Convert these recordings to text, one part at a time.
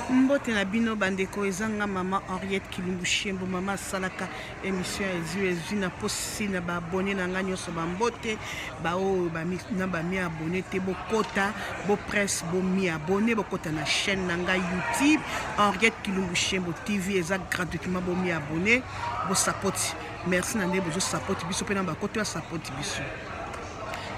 Mbote na bino bandeko, eza nga mama Henriette Kilumbu Shembo. Mama asalaka émission ya ezwi ezwi na posi na baabone na nga nyonso bambote, baoyo na bami abone te, bokota bopresse bomi abone, bokota na chaîne na nga YouTube Henriette Kilumbu Shembo TV, eza gratuitement, bomi abone, bosapoti. Merci na nde bozosapoti biso mpe na bakoto ya sapoti biso.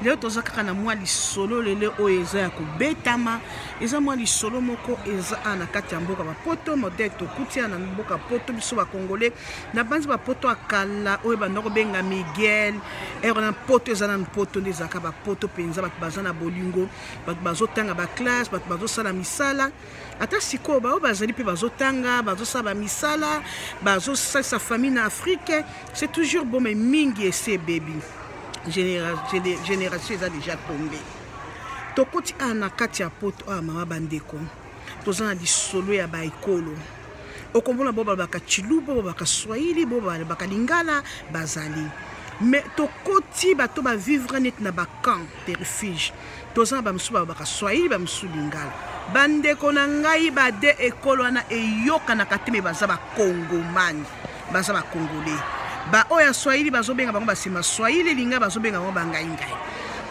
Lelo toza kaka na mwa lisolo lelo oyo eza ya kobetama, eza mwa lisolo moko eza awa na kati ya mboka bapoto, modele tokuti awa na mboka poto biso bakongole na banzi bapoto ya kala oyo banda kobenga Miguel ere na poto, eza nanu poto nde ezalaka bapoto mpenza, bato baza na bolingo, bato bazotanga baklasse, bato bazosala misala. Ata sikoyo baoyo bazali mpe bazotanga, bazosala bamisala, bazosalisa famille na Afrique, c'est toujours bon, mais mingi ese ebebi, génération eza déjà tombe. Tokoti awa na kati ya poto awa, mama bandeko, toza na lisolo ya baekolo. Okomona bo balobaka Tshiluba, bo balobaka Swahili, bo balobaka Lingala, bazali mais tokoti bato bavivre neti na bacamp de refuge. Toza na bamosusu balobaka Swahili, bamosusu Lingala. Bandeko na ngai, bade ekolo wana eyokanaka te, me baza bakongomani, baza bakongole. Baoyo ya Swahili bazobenga bango basema Swahili, Lingala bazobenga bango bangaingai.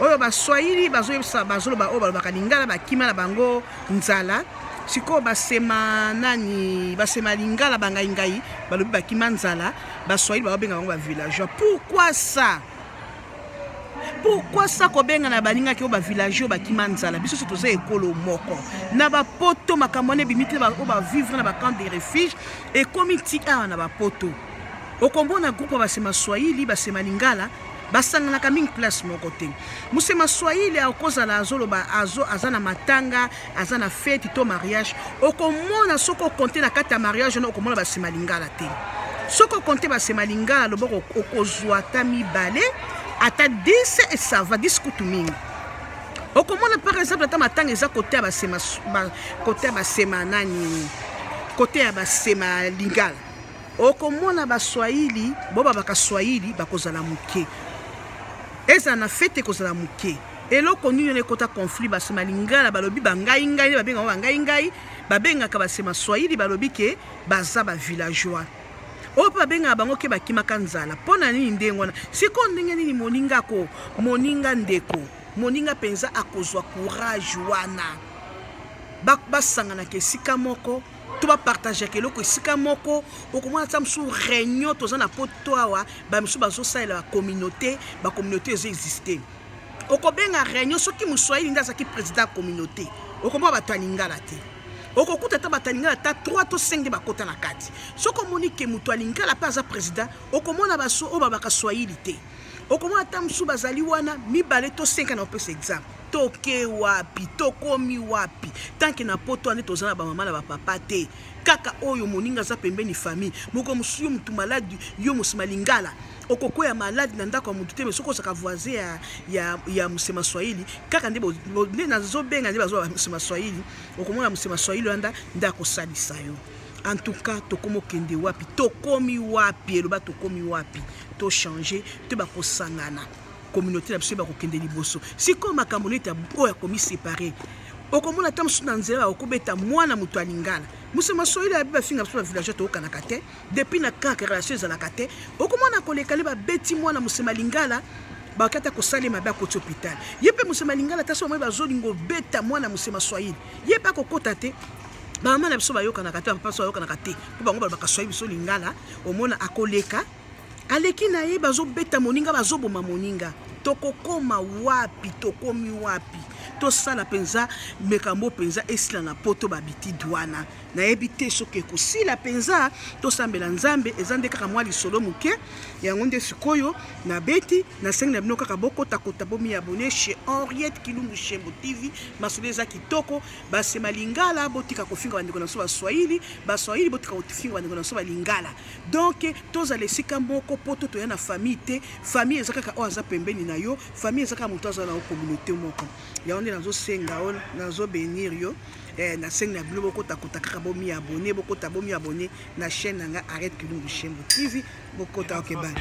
Oyo baswahili bazoyebisa, bazoloba oyo balobaka Lingala bakima na bango nzala. Sikoyo basema nani, basema Lingala bangaingai balobi bakima nzala, baswahili bazobenga bango bavillageois. Pourquoi ça? Pourquoi ça kobenga na balingaki oyo bavillageois bakima nzala? Biso so toza ekolo moko na bapoto. Makambo wana ebimi te oyo bavivre na bacamp de refuge, ekomi ti awa na bapoto. Okomona groupe ya basema Swahili, basema Lingala basanganaka mingi place moko te. Mosema Swahili akozala azoloba azo, aza na matanga, aza na fete to mariage, okomona soki okonte na kati ya mariage wana okomona basema Lingala te. Soki okonte basema Lingala loboko, okozwa ata mibale, ata 10 et ça va, 10 kutu mingi. Okomona par exemple ata matanga eza kote ya basema, kote ya basema nani, kote ya basema Lingala, okomona baswahili bo babaka Swahili bakozala moke, ezala na fete ekozala moke. Eloko nini wana ekota conflit? Basema Lingala balobi bangai ngai nde babengaka bangai ngai, babengaka basema Swahili balobi ke baza bavillageois, oyo mpe babengaka bango ke bakimaka nzala. Mpo na nini ndenge wana? Sikoyo ndenge nini moninga ko moninga ndeko moninga mpenza akozwa courage wana basanganaka esika moko to bapartageaka eloko esika moko? Okomona ata mosusu réunion toza na poto awa, bamisusu bazosalela bacommunauté, bacommunauté ezo existe. Okobenga réunion, soki moswahili nde azalaki président ya communauté, okomona bato ya Lingala te. Okokuta ata bato ya Lingala ata 3 to 5 nde bakota na kati. Soki omoni ke moto ya Lingala mpe aza président, okomona baso oyo babaka Swahili te. Okomona ata mosusu bazali wana mibale to 5. Na opesa exemple, toke wapi, tokomi wapi? Tanke na poto wana toza na bamama na bapapa te, kaka oyo moninga aza pembeni, famille moko mosusu. Yo motu maladi, yo mosima Lingala, okokwea maladi na ndako ya motu te. Me soki ozalaka voisin ya mosema Swahili kaka nde nde nazobenga nde bazoba mosema Swahili, okomona mosema Swahili wana nde akosalisa yo. En tout cas, tokomi okende wapi, tokomi wapi, eloba tokomi wapi? Tochange to bakosangana communauté na biso, bakokende liboso. Sikoyo makambo neti oyo akomi séparé, okomona ata mosusu na nzela bakobeta mwana moto ya Lingala, mosema Swahili abi bafinga biso bavillageois, toyokanaka te depuis na kaka relation ezalaka te. Okomona koleka nde babeti mwana mosema Lingala, bakoki ata kosalema mabe, akoti hôpital. Ye mpe mosema Lingala, ata so bamoi bazolinga obeta mwana mosema Swahili, ye mpe akokota te. Bamama na biso bayokanaka te, bapapa biso bayokanaka te, mpo bango balobaka Swahili, biso Lingala. Omona akoleka, aleki na ye, bazobeta moninga, bazoboma moninga. Tokokoma wapi, tokomi wapi? Tosala mpenza mekambo mpenza esila na poto babitide wana, nayebi te soki ekosila mpenza. Tosambela Nzambe. Eza nde kaka mwa lisolo moke yango nde sikoyo nabeti. Nasengi na bino kaka bokotakota, bomiabone chez Henriette Kilumbu Shembo TV. Masolo eza kitoko. Basema Lingala botika kofinga bandeko na biso Baswahili, Baswahili botika kofinga bandeko na biso Balingala. Donc tozala esika moko po to toya na famille te. Famille eza kaka oyo aza pembeni na yo, famille eza kaka moto aza na yo communauté moko. Yango nde nazosenga yo, nazobenir yo. Nasengi na bino bokotakota kaka, bomi abone, bokota bomi abone na chaîne na nga Arrête Kilumbu Shembo TV, bokota. Ok, bye.